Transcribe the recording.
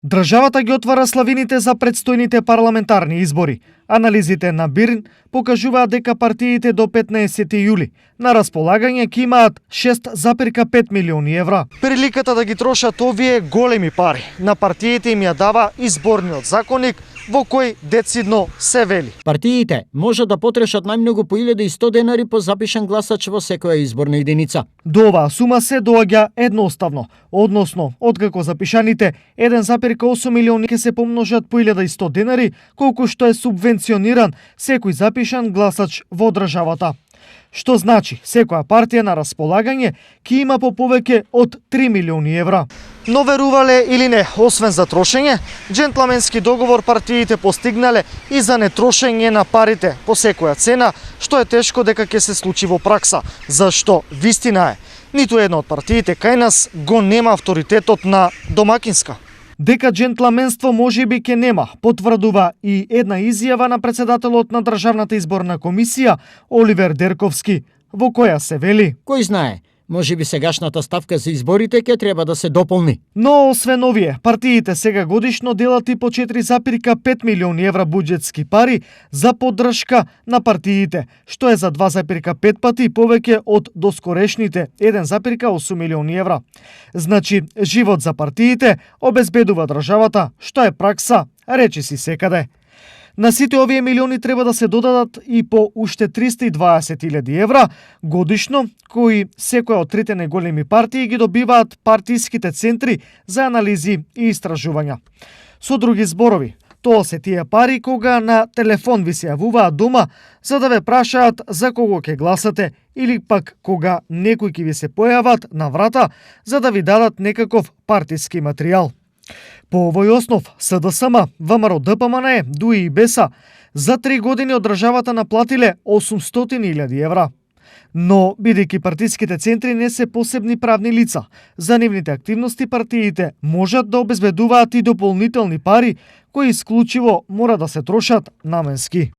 Државата ги отвара славините за предстојните парламентарни избори. Анализите на БИРН покажуваат дека партиите до 15 јули на располагање ќе имаат 6,5 милиони евра. Приликата да ги трошат овие големи пари на партиите им ја дава изборниот законник во кој децидно се вели. Партиите може да потрошат најмногу по 1100 денари по запишан гласач во секоја изборна единица. До оваа сума се доаѓа едноставно, односно откако запишаните 1,8 милиони ќе се помножат по 1100 денари, колку што е субвенциониран секој запишан гласач во државата. Што значи секоја партија на располагање ќе има по повеќе од 3 милиони евра. Но верувале или не, освен за трошење, джентлменски договор партиите постигнале и за нетрошење на парите по секоја цена, што е тешко дека ќе се случи во пракса, зашто вистина е, ниту една од партиите кај нас го нема авторитетот на домакинска. Дека джентлменство можеби ќе нема, потврдува и една изјава на председателот на Државната изборна комисија Оливер Дерковски, во која се вели: Кој знае, можеби сегашната ставка за изборите ќе треба да се дополни. Но освен овие, партиите сега годишно делат и по 4,5 милиони евра буџетски пари за поддршка на партиите, што е за 2,5 пати повеќе од доскорешните 1,8 милиони евра. Значи, живот за партиите обезбедува државата, што е пракса, речиси секаде. На сите овие милиони треба да се додадат и по уште 320.000 евра годишно, кои секоја од трите најголеми партии ги добиваат партиските центри за анализи и истражувања. Со други зборови, тоа се тие пари кога на телефон ви се јавуваат дома за да ве прашаат за кого ќе гласате или пак кога некој ќе ви се појават на врата за да ви дадат некаков партиски материјал. По овој основ, СДСМ, ВМРО ДПМНЕ, ДУИ и БЕСА за 3 години од државата наплатиле 800.000 евра. Но, бидејќи партиските центри не се посебни правни лица, за нивните активности партиите можат да обезбедуваат и дополнителни пари кои исклучиво мора да се трошат наменски.